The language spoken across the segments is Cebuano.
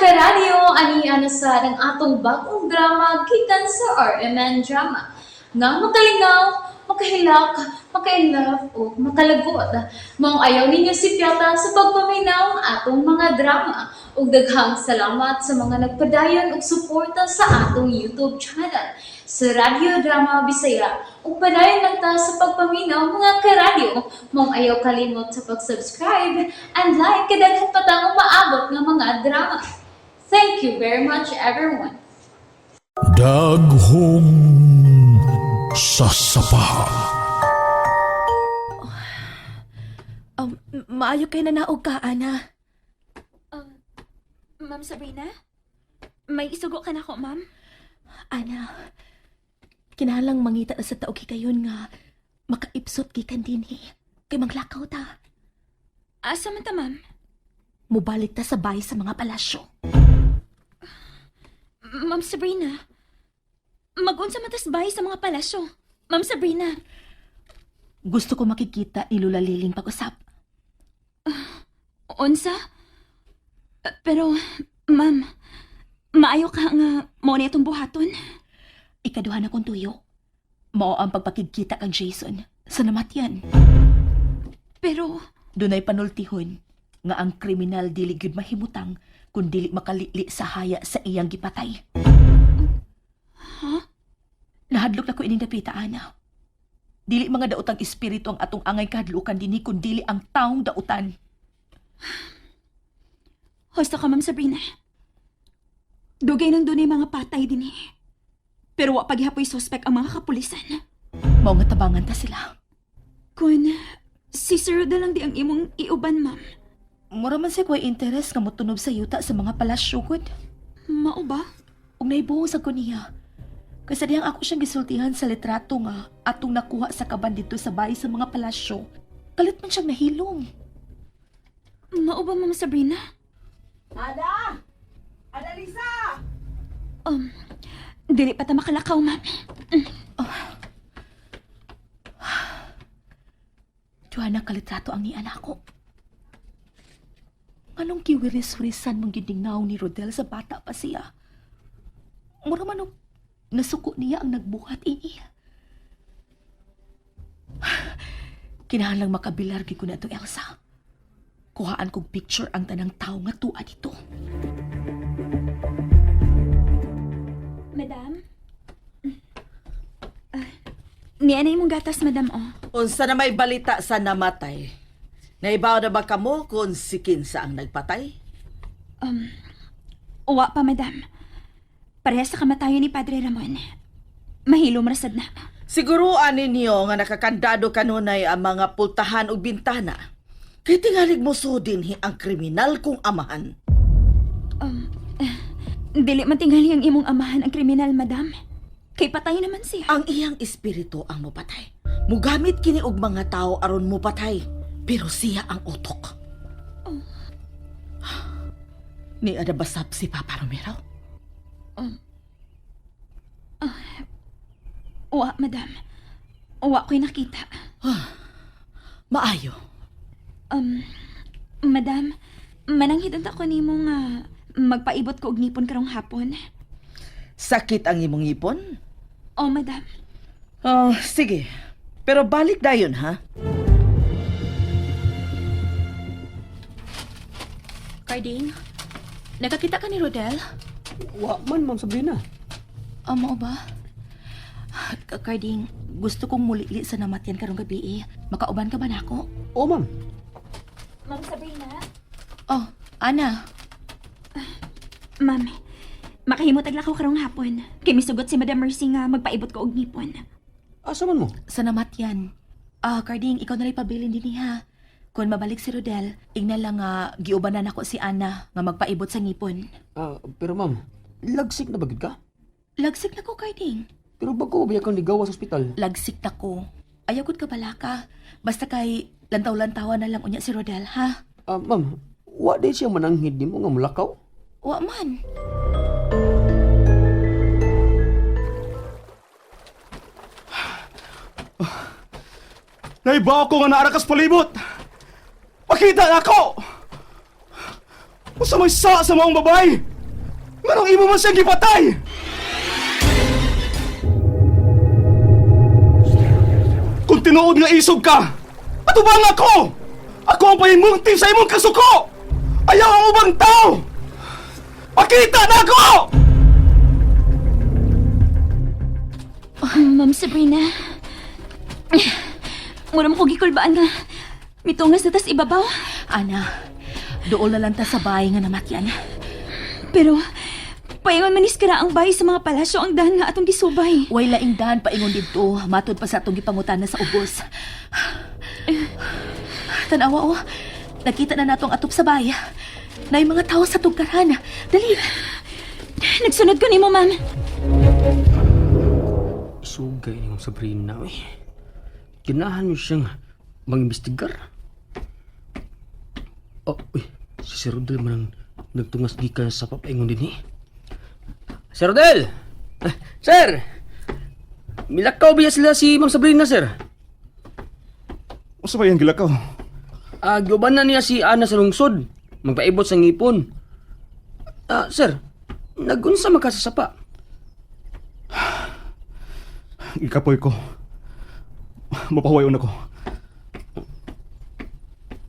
Karadyo, ani ana sa ang atong bagong drama gikan sa RMN Drama. Nga makalingaw, makahilak, maka-inlove o makalagot. Maong ayaw ninyo sipyata sa pagpaminaw ang atong mga drama. Ug daghang salamat sa mga nagpadayon og suporta sa atong YouTube channel sa Radyo Drama Bisaya. Ug padayon lang ta sa pagpaminaw, mga karadyo. Maong ayaw kalimot sa pag-subscribe and like kay daghan pa tang umaabot nga mga drama. Thank you very much, everyone. Daghong sasapa. Maayo kay nanaog ka, Ana. Ma'am Sabrina? May isugo ka na ko, ma'am? Ana, kinahanglang mangita na sa taog kayon nga makaipsot gikan dinhi. Kay manglakaw ta. Asa man ta, ma'am? Mubalik ta sa bahay sa mga palasyo. Ma'am Sabrina? Mag-unsa man tas bahay sa mga palasyo. Ma'am Sabrina, Gusto ko makikita ni Lola Liling pag-usap. Unsa? Pero, ma'am, maayo ka nga mao na itong buhaton. Ikaduha na kong tuyo. Mao ang pagpakigkita kang Jason sa namatyan. Pero, Dunay panultihon nga ang kriminal dili gyud mahimutang kun dili makalili sa haya sa iyang gipatay. Nahadlok na ko ining dapita, Ana. Dili mga daotang espiritu ang atong angay kahadlukan dinhi kun dili ang taong dautan. Husto ka, Ma'am Sabrina. Dugay nang dunay mga patay din eh. Pero wa paghihapoy suspek ang mga kapulisan. Mao nga tabangan ta sila. Kun, si Sir Rodel lang di ang imong iuban, ma'am. Mura man siya ko'y interes nga motunob sa yuta sa mga palasyo gud. Mao ba? Ug naibuhong sa ko niya. Kaysa diyang ako siyang gisultihan sa litrato nga atong nakuha sa kaban dito sa bahay sa mga palasyo. Kalit man siyang nahilom. Mao ba, Ma'am Sabrina? Ana! Analisa! Dili pa ta makalakaw, ma'am. Duha na kalitrato ang ni anak ko. Anong kiwiris-wirisan mong gidingnaw ni Rodel sa bata pa siya? Mura man og nasuko niya ang nagbuhat ini. Kinahanglang makabilar gyud ko na to, Elsa. Kuhaan kog picture ang tanang tao nga tuwa dito. Madam? Niya na imong gatas, madam, oh. Unsa na may balita sa namatay? Naibaw na ba kamo kung si Kinsa ang nagpatay? Uwa pa, madam. Parehas sa kamatayon ni Padre Ramon. Mahilom rasad na. Siguruan ninyo nga nakakandado kanunay ang mga pultahan ug bintana. Kay tingalig mo sudin hi ang kriminal kong amahan. Dili man tingali ang imong amahan ang kriminal, madam. Kay patay naman siya. Ang iyang espiritu ang mupatay. Mugamit kini og mga tao aron mupatay, pero siya ang utok. Ni adabasap si Papa Romero? Uwa, madam. Uwa ko'y nakita. Maayo. Madam, mananghid unta ko nimo nga magpaibot ko og ngipon karong hapon. Sakit ang imong ngipon? Oh, madam. Oh, sige. Pero balik dayon ha. Carding, nakakita ka ni Rodel? Wa man, Ma'am Sabrina. Amo ba? Carding, gusto kong mulili sa namatyan karong gabi eh. Makauban ka ba nako? Oo, ma'am. Ma'am Sabrina? Oh, Ana. Ma'am, makahimot og lakaw karong hapon. Kay misugot si Madam Mercy nga magpaibot ko og ngipon. Asa man mo? Sa namatyan. Ah, Carding, ikaw na lang pabilin din ha. Kung mabalik si Rodel, igna lang nga giubanan ako si Ana nga magpaibot sa ngipon. Ah, pero ma'am, lagsik na ba gid ka? Lagsik na ko, Carding. Pero bago ba kang ligawa sa ospital? Lagsik na ko. Ayaw gud ka balaka. Basta kay lantaw-lantawa na lang unya si Rodel, ha? Ah, ma'am, wa day siya mananghid nimo nga mulakaw? Wa man. Naibaw ko nga naara kas palibot. Pakita na ako! Usa may sa maong babae! Nganong imo man siyang gipatay? Kung tinuod nga isog ka, atubang ako! Ako ang pahimungti sa imong kasuko! Ayaw ang ubang tao! Pakita na ako! Ma'am Sabrina. Mura mo ko gikulbaan nga. Mitungas na tas ibabaw. Ana, dool na lang ta sa bahay nga namatyan. Pero, paingon manis kara ang bahay sa mga palasyo ang dahan nga atong gisubay. Way laing daan paingon didto, matod pa sa atong gipangutana sa ubos. Tanawa oh, nakita na natong atop sa bay. Nay mga tao sa tugkaran. Dali. Nagsunod ko nimo, ma'am. Isugay ni Ma'am Sabrina, uy. Ginahan mo siyang mangimbestigar. Oh, uy, si Sir Rodel man ang nagtungas gikan sa papaingon din eh. Sir Rodel! Eh, sir! Milakaw ba sila si Ma'am Sabrina, sir? Unsa ba iyang gilakaw? Ah, giuban na niya si Ana sa lungsod. Magpaibot sa ngipon. Ah, sir, nagunsa makasasapa. Gikapoy ko. Mapahuwayon ako.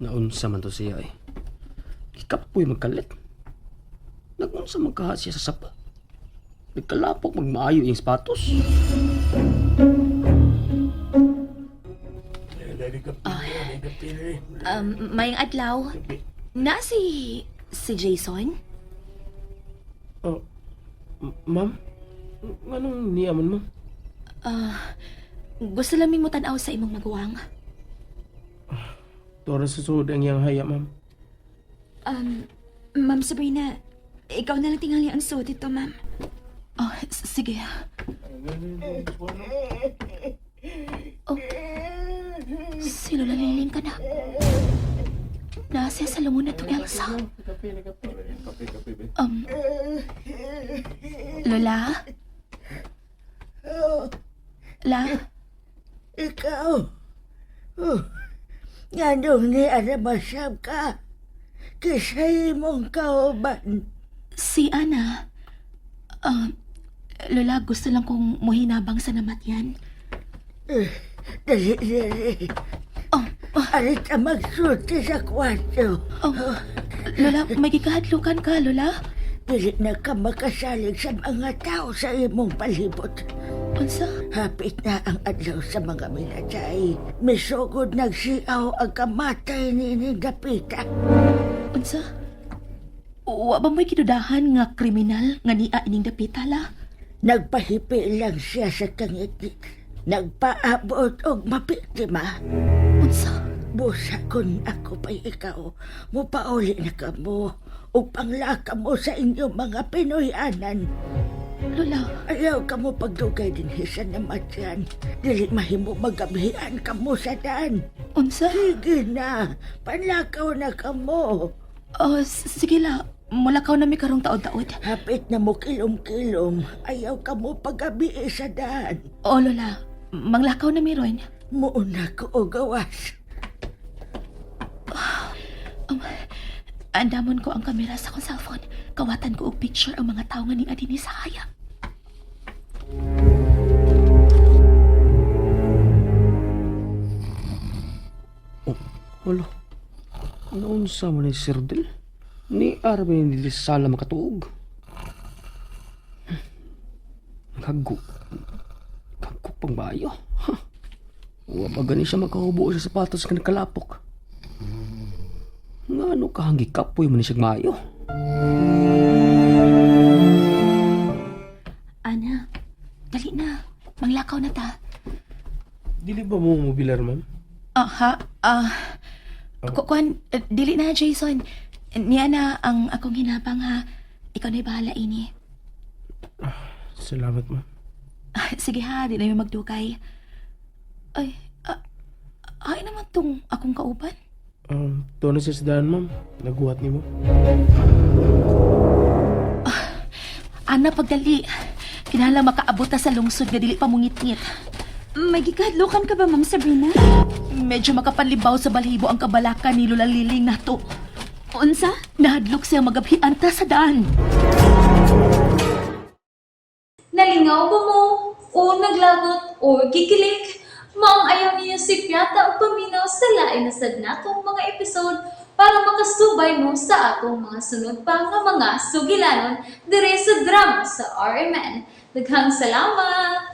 Naunsa man to siya eh. Gikapoy magkalit. Nagunsa magkaha siya sa sapa. Nagkalapok magmaayo yung sapatos. Mayang adlaw. Na si Jason? Oh, ma'am? Anong niyaman mo? Ah, gusto lang mo tan-aw sa imong maguwang. Tora sa suod ang iyang haya, ma'am. Ma'am Sabrina, ikaw na lang tingali ang suod ito, ma'am. Oh, sige. Oh. Si Lola Liling ka na. Nasa sa lumon na to, Elsa. Lola? La? Ikaw. Oh, nganong ni Aramasab ka? Kisay mong kauban. Si Ana. Lola, gusto lang kong muhinabang sa namatyan. Dali, dali. Oh, oh, Arit ang magsulti sa kwarto. oh. Lola, may gikahadlukan ka, Lola. Dili na ka makasalig sa mga tao sa imong palibot. Unsa? Hapit na ang adlaw sa mga minatay. Misugod nagsiaw ang kamatay ni ni Dapita. Unsa? Wa ba may kidudahan nga kriminal nga niya ining dapita la? Nagpahipi lang siya sa kangitik. Nagpaabot og mapiktima. Unsa? Busa kun ako pa'y ikaw, mupauli na ka mo ug panglaka mo sa inyong mga Pinoyanan. Lola, Ayaw ka mo pagdugay din sa namatyan. Dili mahimo magabihan ka mo sa daan. unsa? Sige na, panlakaw na ka mo. Oh, sige la. Mulakaw na mi karong taod-taod. Hapit na mo kilom-kilom, ayaw ka mo paggabi sa daan. Oh, Lola, manglakaw na mi ron. Muuna ko o gawas. Andamon ko ang kamera sa akong cellphone. Kawatan ko og picture ang mga tawo nga ning adini sa haya. Oh, wala. Naunsa man ni Sir Rodel? Ni Armin dili sa sala makatuog. Naghago. Naghago pang bayo. Huh. Wa pa gani siya makahubo sa sapatos nga nagkalapok. Nga ano ka hanggi kapoy man ni siya maayo. Ana, dali na. Manglakaw na ta. Dili ba mo mobilar, ma'am? Ah, ha? Ah, kuan, dili na, Jason. Niya na ang akong hinabang, ha. Ikaw na'y bahala, ini. Salamat, ma'am. Ah, sige ha, di na yung magdugay. Ay, ah, ay naman tong akong kauban. Tuwa na siya sa daan, ma'am. Naguhat ni mo. Ana, pagdali. Kinahanglan makaabot ta sa lungsod nga dili pa mungitngit. May gikahadlukan ka ba, Ma'am Sabrina? Medyo makapanlibaw sa balhibo ang kabalaka ni Lola Liling nato. Unsa? Nahadlok siya magabhian ta sa daan. Nalingaw ba mo? O naglagot o gikilig? Maong ayaw niyo si Piata o paminaw sa lain na sad natong mga episode para makasubay mo sa atong mga sunod pa nga mga sugilanon dire sa drama sa RMN. Daghang salamat!